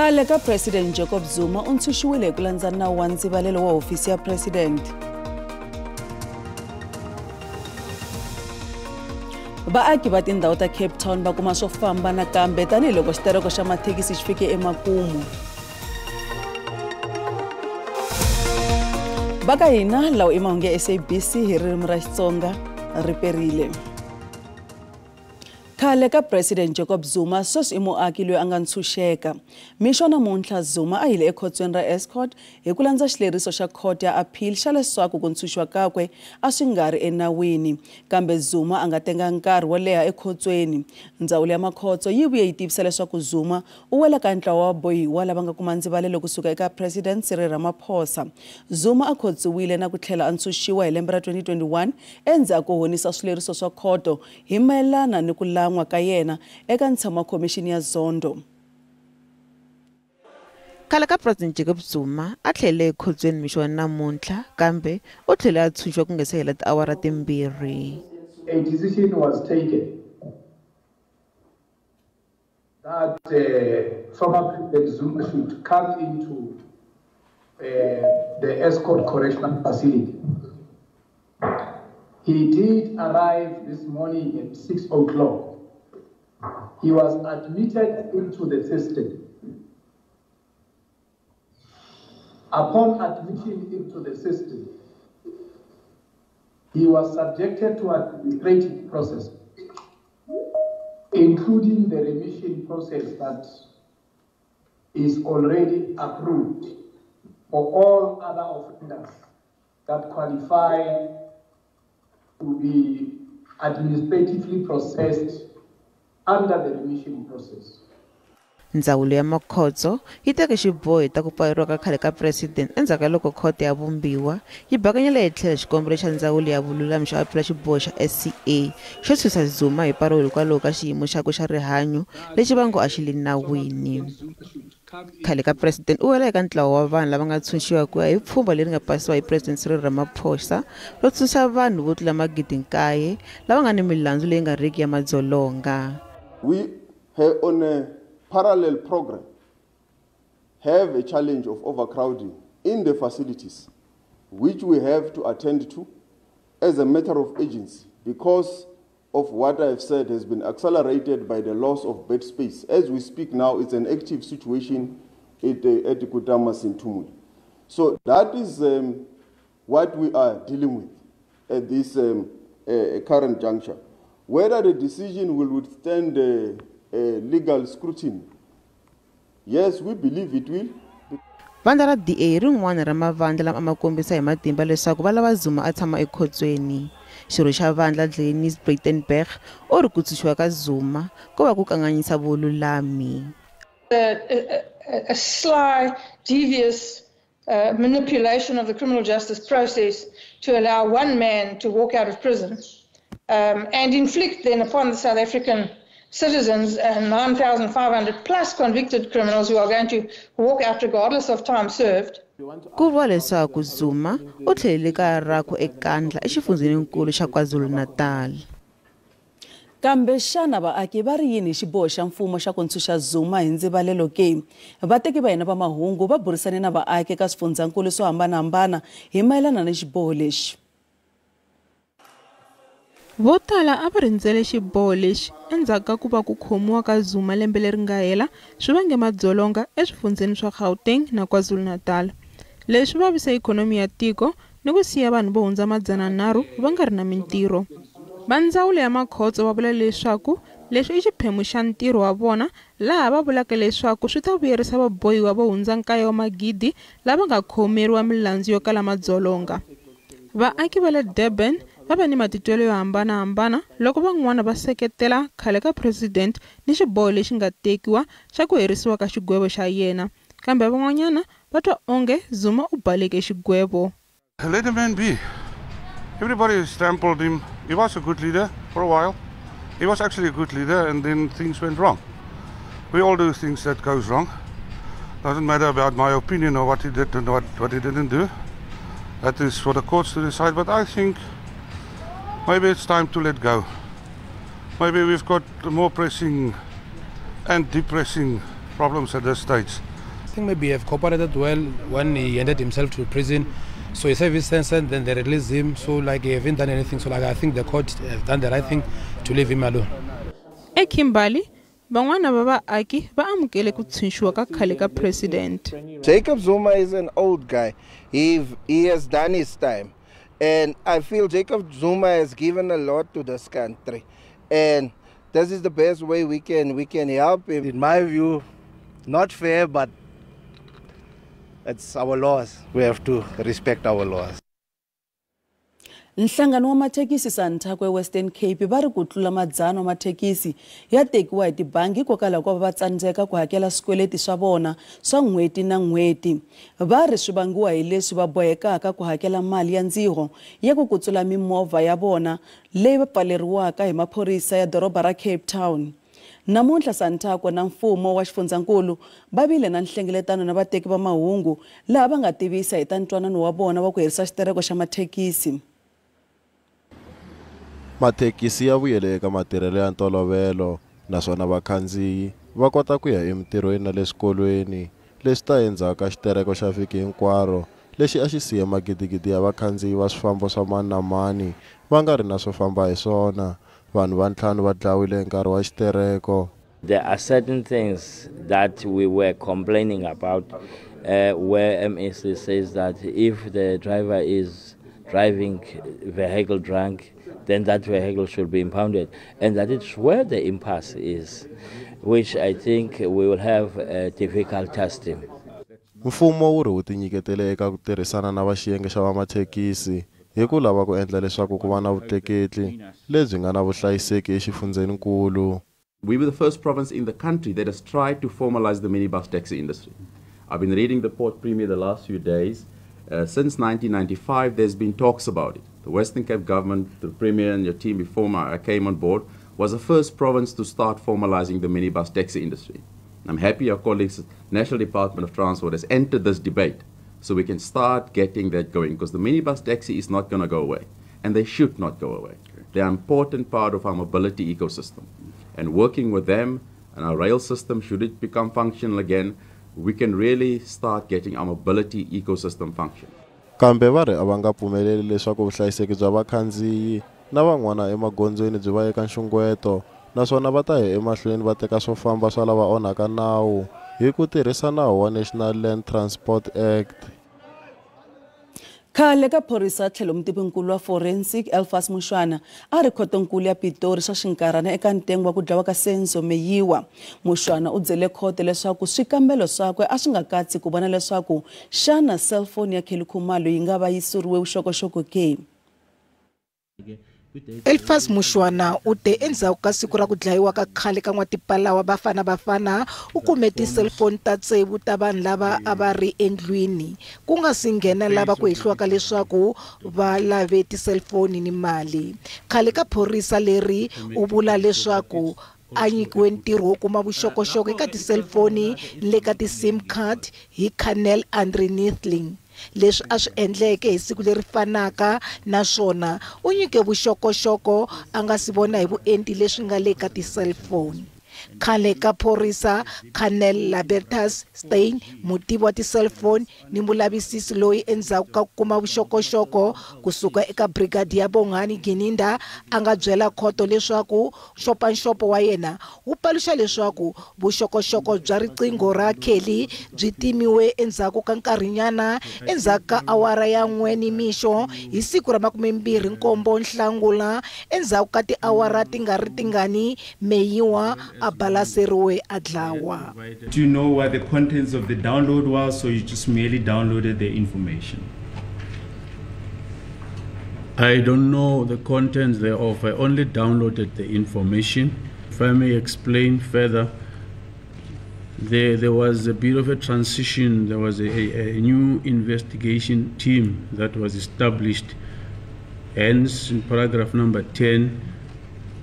Khale ka President Jacob Zuma u ntshunxiwile hi ku landza nawu wa ndzivalelo wa hofisi ya President. Vaaki va tindhawu ta Cape Town va kuma swo famba nakambe tanihiloko xitereko xa mathekisi xi fike emakumu. Va ka hina lawa i mahungu ya SABC hi ririmi ra Xitsonga ri perile. Khale ka President Jacob Zuma sweswi i muaki loyi a nga ntshunxeka. Mixo namuntlha Zuma a yile ekhotsweni ra Escort hi ku landza xileriso xa khoto ya appeal xa leswaku ku ntshunxiwa kakwe a swi nga ri enawini. Kambe Zuma a nga tenga nkarhi wo leha ekhotsweni. Ndzawulo ya makhotso yi vuye yi tivisa leswaku Zuma u wela ka ntlawa wa vabohiwa lava nga kuma ndzivalelo kusuka eka President Cyril Ramaphosa. Zuma a khotsiwile na ku tlhela a ntshunxiwa hi lembe ra 2021 endzhaku ko honisa swileriso swa khoto hi mayelana ni ku lan'wa ka yena eka ntshamo wa khomixini ya Zondo. Khale ka President Jacob Zuma a tlhelele ekhotsweni mixo wa namuntlha kambe u tlhele a tshunxiwa ku nga se hela tiawara timbirhi. A decision was taken that former President Zuma should come into the Escort Correctional Facility. He did arrive this morning at 6 o'clock. He was admitted into the system. Upon admission into the system, he was subjected to administrative process, including the remission process that is already approved for all other offenders that qualify to be administratively processed under the remission process. Ndzawulo ya makhotso yi teke xiboho hi ta ku pfaleriwa ka khale ka president endzhaku ka loko khoto ya vumbiwa yi bakanyela hi tlhelo xikombelo xa ndzawulo ya vululami xo apila xiboho xa SCA xo tshunxa Zuma hi paroli hikwalaho ka xiyimo xakwe xa rihanyo lexi va ngo a xi le nawini. Khale ka president u wela eka ntlawa wa vanhu lava nga tshunxiwa ku ya hi pfhumba leri nga pasiwa hi President Cyril Ramaphosa ro tshunxa vanhu vo tlula 9,000 lava nga ni milandzu leyi nga riki ya madzolonga. We have on a parallel program have a challenge of overcrowding in the facilities, which we have to attend to as a matter of urgency because of what I have said has been accelerated by the loss of bed space. As we speak now, it's an active situation at Kutama Sinthumule. So that is what we are dealing with at this current juncture. Whether the decision will withstand legal scrutiny, yes, we believe it will. Vandla ra DA rin'wana ra mavandla lama ma kombisa hi matimba leswaku va lava Zuma a tshama ekhotsweni. Xirho xa vandla Glenis Breitenberg u ri ku tshunxiwa ka Zuma ko va ku kanganyisa vululami. A sly, devious manipulation of the criminal justice process to allow one man to walk out of prison and inflict then upon the South African citizens and 9,500 plus convicted criminals who are going to walk out regardless of time served. Ku vuriwa leswaku Zuma u tlhelele kaya rakwe eKandla exifundzheninkulu xa KwaZulu-Natal. Kambe xana vaaki va ri yini hi xiboho xa mfumo xa ku ntshunxa Zuma hi ndzivalelo ke? Vateki va hina va mahungu va burisane na vaaki eka swifundzhankulu swo hambanahambana hi mayelana ni xiboho lexi. Vo tala a va rindzele xiboho lexi endzhaku ka ku va ku khomiwa ka Zuma lembe leri nga hela swi vange madzolonga eswifundzheni swa Gauteng na KwaZulu-Natal. Leswi vavisa ikhonomi ya tiko ni ku siya vanhu vo hundza 300 va nga ri na mintirho. Va ndzawulo ya makhotso va vula leswaku leswi i xiphemu xa ntirho wa vona laha va vulaka leswaku swi ta vuyerisa vabohiwa vo hundza 9,000 lava nga khomeriwa milandzu yo kala madzolonga. Vaaki va le Durban va va ni matitwelo yo hambanahambana loko van'wana va seketela khale ka president ni xiboho lexi nga tekiwa xa ku herisiwa ka xigwevo xa yena, kambe van'wanyana va twa onge Zuma u baleke xigwevo. Let the man be. Everybody has trampled him. He was a good leader for a while. He was actually a good leader, and then things went wrong. We all do things that goes wrong. Doesn't matter about my opinion or what he did and what he didn't do. That is for the courts to decide, but I think maybe it's time to let go. Maybe we've got more pressing and depressing problems at this stage. I think maybe he have cooperated well when he handed himself to prison. So he served his sentence, then they released him. So like he haven't done anything. So like I think the court have done the right thing to leave him alone. EKimberley, van'wana va vaaki va amukele ku tshunxiwa ka khale ka president. Jacob Zuma is an old guy. He has done his time. And I feel Jacob Zuma has given a lot to this country. And this is the best way we can help him. In my view, not fair, but it's our laws. We have to respect our laws. Nhlangano wa mathekisi Santaco eWestern Cape va ri ku tlula madzana wa mathekisi ya tekiwa hi tibangi hikokwalaho ko va va tsandzeka ku hakela swikweleti swa vona swa n'hweti na n'hweti. Va ri swi vangiwa hi leswi va bohekaka ku hakela mali ya ndziho ya ku kutsula mimovha ya vona leyi va pfaleriwaka hi maphorisa ya doroba ra Cape Town. Namuntlha Santaco na mfumo wa xifundzankulu va vile na nhlengeletano na vateki va mahungu laha va nga tivisa hi ta ntwanano wa vona wa ku herisa xitereko xa mathekisi. Mathekisi ya vuyele eka matirhelo ya ntolovelo naswona vakhandziyi va kota ku ya emitirhweni na le swikolweni leswi ta endzhaku ka xitereko xa vhiki hinkwaro lexi a xi siye magidigidi ya vakhandziyi va swifambo swa mani na mani va nga ri na swo famba hi swona. Vanhu va ntlhanu va dlawile hi nkarhi wa xitereko. There are certain things that we were complaining about where MEC says that if the driver is driving vehicle drunk, then that vehicle should be impounded. And that is where the impasse is, which I think we will have a difficult testing. Mfumo wu ri wu tinyiketele eka ku tirhisana na va xiyenge xa vamathekisi hi ku lava ku endla leswaku ku va na vutleketli lebyi nga na vuhlayiseki exifundzeninkulu. We were the first province in the country that has tried to formalize the minibus taxi industry. I've been reading the Port Premier the last few days. Since 1995, there's been talks about it. The Western Cape government, the Premier and your team before I came on board, was the first province to start formalizing the minibus taxi industry. I'm happy our colleagues at National Department of Transport has entered this debate so we can start getting that going, because the minibus taxi is not going to go away, and they should not go away. They are an important part of our mobility ecosystem. And working with them and our rail system, should it become functional again, we can really start getting our mobility ecosystem function. Kambe va ri a va nga pfumeleli leswaku vuhlayiseki bya vakhandziyi na van'wana emagondzweni byi va eka nxungeto, naswona va ta ya emahlweni va teka swo famba swa lava onhaka nawu hi ku tirhisa nawu wa National Land Transport Act. Khale ka phorisa tlhelo mutivinkulu wa forensic Elphas Mushwana a ri khotonkulu ya Pitori swa xinkarhana eka ntengo wa ku dlawa ka Senzo Meyiwa. Mushwana u byele khoto leswaku swikambelo swakwe a swi nga katsi ku vona leswaku xana cellphone ya Kelly Khumalo yi nga va yi suriwe vuxokoxoko ke. Elphas Mushwana u te endzhaku ka siku ra ku dlayiwa ka khale ka n'watipala wa Bafana Bafana u kume ti-cellphone ta tsevu ta vanhu lava a va ri endlwini ku nga si nghena lava ku hehliwaka leswaku va lave ti-cellphone ni mali. Khale ka phorisa leri u vula leswaku a nyikiwe ntirho wo kuma vuxokoxoko eka ti-cellphone le ka ti-sim card hi Colonel Andre Neethling. Leswi a swi endleke hi siku leri fanaka naswona u nyike vuxokoxoko a nga si vona hi vuenti leswi nga le ka ti-cellphone. Khale ka phorisa Colonel Labertus Stein, mutivi wa ti-cellphone ni mulavisisi loyi endzhaku ka ku kuma vuxokoxoko kusuka eka brigadier Bongani Gininda a nga byela khoto leswaku nxopanxopo wa yena wu paluxa leswaku vuxokoxoko bya riqingho ra Kelly byi timiwe endzhaku ka nkarhinyana endzhaku ka awara ya 1 nimixo hi siku ra 27 Nhlangula endzhaku ka tiawara ti nga ri tingani Meyiwa a balaseriwe a dlawa. Do you know what the contents of the download was, so you just merely downloaded the information? I don't know the contents thereof. I only downloaded the information. If I may explain further, there was a bit of a transition. There was a new investigation team that was established. Hence, in paragraph number 10,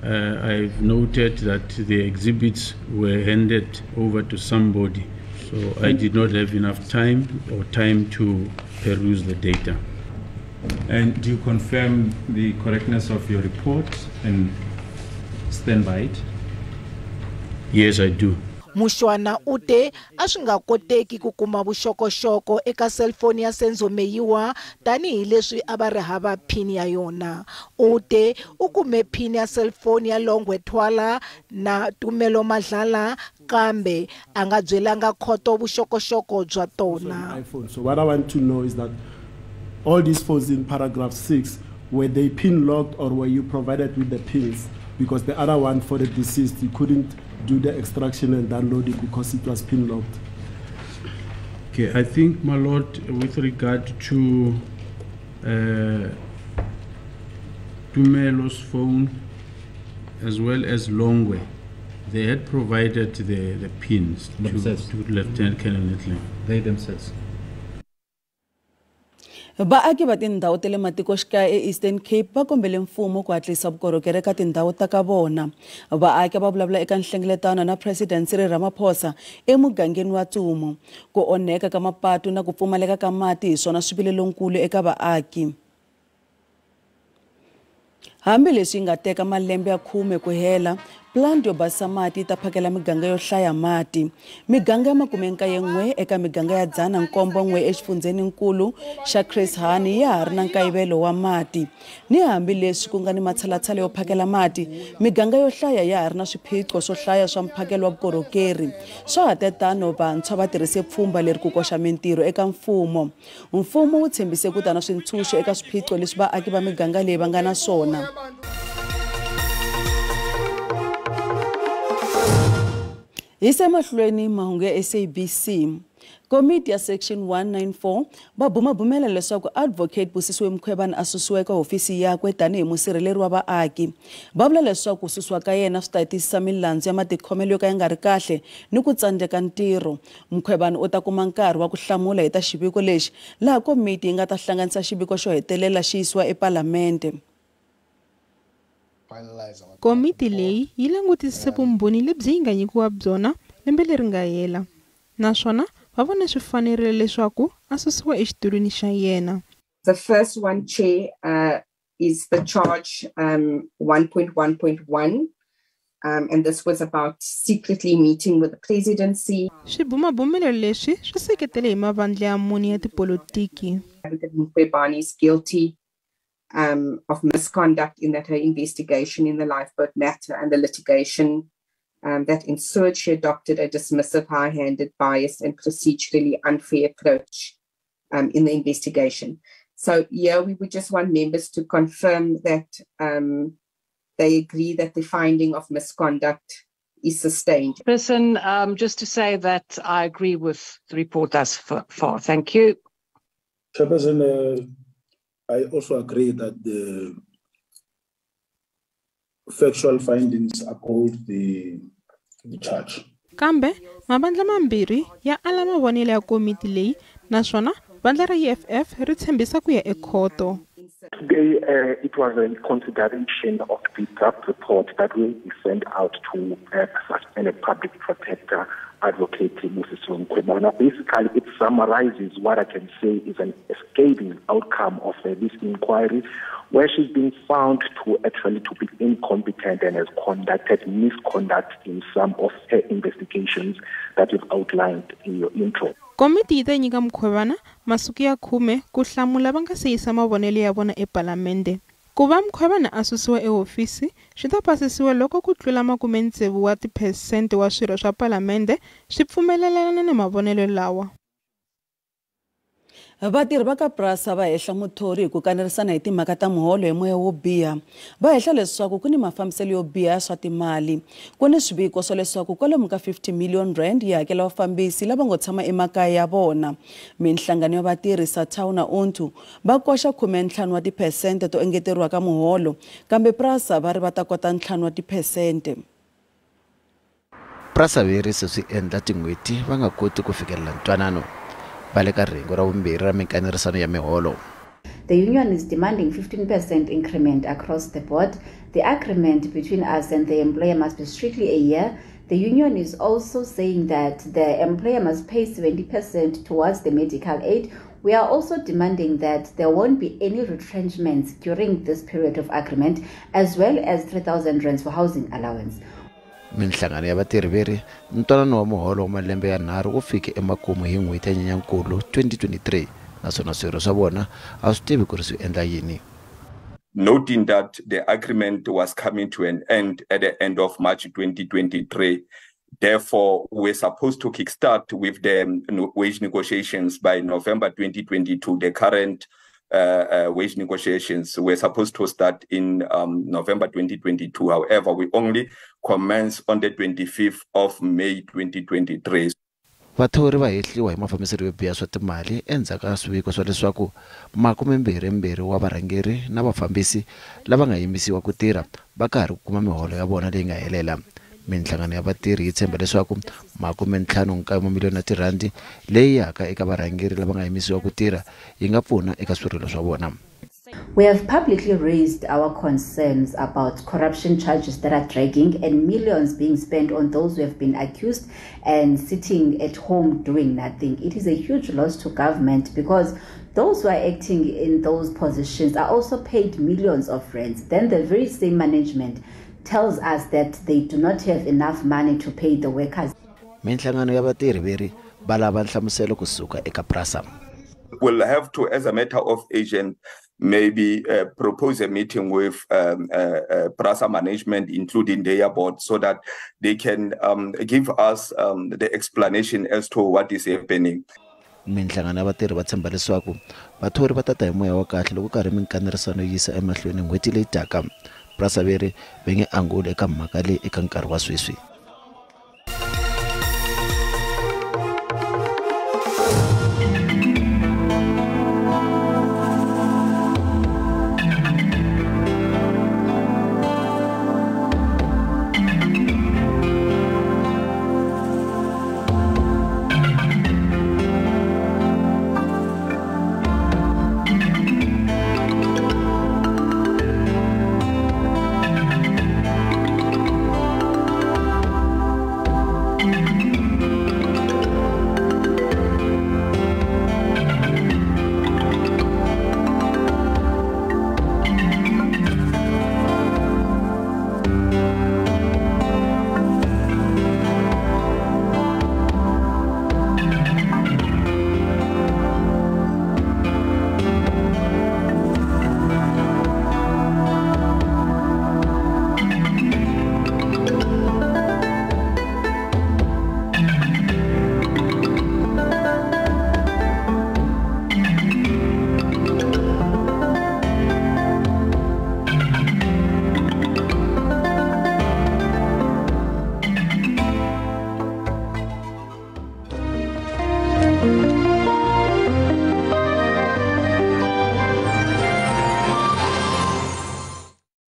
I've noted that the exhibits were handed over to somebody. So I did not have enough time or time to peruse the data. And do you confirm the correctness of your report and stand by it? Yes, I do. Mushwana u te a swi nga koteki ku kuma vuxokoxoko eka cellphone ya Senzo Meyiwa tanihileswi a va ri hava pin ya yona. U te u kume pin ya cellphone ya Longwe Twala na Tumelo Madlala kambe a nga byelanga khoto vuxokoxoko bya tona. So what I want to know is that all these phones in paragraph 6, were they pin locked or were you provided with the pins? Because the other one for the deceased, you couldn't do the extraction and download it because it was pin locked. Okay, I think, my lord, with regard to Tumelo's phone as well as Longwe, they had provided the pins to Lieutenant Colonel Neethling. They themselves. Vaaki va tindhawu ta le matikoxikaya eEastern Cape va kombele mfumo ku hatlisa vukorhokeri eka tindhawu ta ka vona. Vaaki va vulavula eka nhlengeletano na President Cyril Ramaphosa emugangeni wa Tsumo. Ku onheka ka mapatu na ku pfumaleka ka mati hi swona swivilelonkulu eka vaaki. Hambileswi yi nga teka malembe ya 10 ku hela, plant yo basisa mati yi ta phakela miganga yo hlaya mati. Miganga ya 91 eka miganga ya 171 exifundzheninkulu xa Chris Hani ya ha ri na nkayivelo wa mati. Ni hambileswi ku nga ni matshalatshala yo phakela mati, miganga yo hlaya ya ha ri na swiphiqo swo hlaya swa mphakelo wa vukorhokeri. Swa ha tetano vantshwa va tirhise pfhumba leri ku koxa mintirho eka mfumo. Mfumo wu tshembise ku ta na swintshuxo eka swiphiqo leswi vaaki va miganga leyi va nga na swona. Hi mahlweni mahungu ya SABC. Komiti ya Section 194 va bumabumela leswaku Advocate Busisiwe Mkhwebane a susiwa eka hofisi yakwe tanihi musirheleri wa vaaki. Va vula leswaku ku susiwa ka yena swi ta tiyisisa milandzu ya matikhomelo yo ka ya nga ri kahle ni ku tsandzeka ntirho. Mkhwebane u ta kuma nkarhi wa ku hlamula hi ta xiviko lexi, laha komiti yi nga ta hlanganisa xiviko xo hetelela xi yisiwa ePalamende. Komiti leyi yi langutisise vumbhoni lebyi yi nga nyikiwa byona lembe leri nga hela, naswona va vone swi fanerile leswaku a susiwa exitulwini xa yena. The first one, Chair, is the charge 1.1.1, and this was about secretly meeting with the presidency. Swibumabumelo leswi swi seketele hi mavandla ya mune ya tipolotiki. Mkhwebane is guilty of misconduct in that her investigation in the lifeboat matter and the litigation that ensued, she adopted a dismissive, high-handed, biased and procedurally unfair approach in the investigation. So, yeah, we would just want members to confirm that they agree that the finding of misconduct is sustained. Person, just to say that I agree with the report thus far. Thank you. Chairperson, I also agree that the factual findings uphold the charge. Kambe mavandla mambirhi ya ala mavonelo ya komiti leyi, naswona vandla ra EFF ri tshembisa ku ya ekhoto. Today, it was a consideration of the draft report that will be sent out to suspended public protector Advocate Busisiwe Mkhwebane. Basically, it summarizes what I can say is an escaping outcome of this inquiry, where she's been found to actually to be incompetent and has conducted misconduct in some of her investigations that you've outlined in your intro. Komiti yi ta nyika Mkhwebane masiku ya 10 ku hlamula va nga se yisa mavonelo ya vona ePalamende. Ku va Mkhwebane a susiwa ehofisi swi ta pasisiwa loko ku tlula 60 wa tiphesente wa swirho swa Palamende swi pfumelelana na mavonelo lawa. Vatirhi va ka PRASA va hehla muthori hi ku kanerisana hi timhaka ta muholo hi moya wo biha. Va hehla leswaku ku ni mafambiselo yo biha ya swa timali. Ku ni swiviko swa leswaku kwalomu ka 50 million rand yi hakela vafambisi lava ngo tshama emakaya ya vona. Minhlangano ya vatirhi SATAWU na UNTU va koxa 15 wa tiphesente to engeteriwa ka muholo, kambe PRASA va ri va ta kota 5 wa tiphesente. PRASA va ri se swi endla tin'hweti va nga koti ku fikelela ntwanano. The union is demanding 15% increment across the board. The agreement between us and the employer must be strictly a year. The union is also saying that the employer must pay 70% towards the medical aid. We are also demanding that there won't be any retrenchments during this period of agreement, as well as 3,000 rands for housing allowance. Minhlangano ya vatirhi veri ntwanano wa muholo wa malembe ya 3 wu fike emakumu hi n'hweti ya Nyenyankulu 2023 naswona swirho swa vona a swi tivi ku ri swi endla yini. Noting that the agreement was coming to an end at the end of March 2023. Therefore, we're supposed to kickstart with the wage negotiations by November 2022. The current wage negotiations were supposed to start in November 2022. However, we only commence on the 25th of May 2023. Vathori va hehliwa hi mafambiselo yo biha swa timali endzhaku ka swiviko swa leswaku 22 wa varhangeri na vafambisi lava nga yimisiwa ku tirha va ka ha ri ku kuma miholo ya vona leyi nga helela. Minhlangano ya vatirhi yi tshemba leswaku 59 mamiliyoni ya tirhandi leyi yaka eka varhangeri lava nga yimisiwa ku tirha yi nga pfuna eka swirilo swa vona. We have publicly raised our concerns about corruption charges that are dragging and millions being spent on those who have been accused and sitting at home doing nothing. It is a huge loss to government because those who are acting in those positions are also paid millions of rands. Then the very same management tells us that they do not have enough money to pay the workers. Minhlangano ya vatirhi veri va lava nhlamuselo kusuka eka PRASA. We'll have to, as a matter of agent, maybe propose a meeting with PRASA management, including their board, so that they can give us the explanation as to what is happening. Minhlangano ya vatirhi va tshemba leswaku vathori va tata hi moya wa kahle loko karhi minkanerisano yi yisa emahlweni n'hweti leyi taka. PRASA veri va nge anguli eka mhaka leyi eka nkarhi wa sweswi.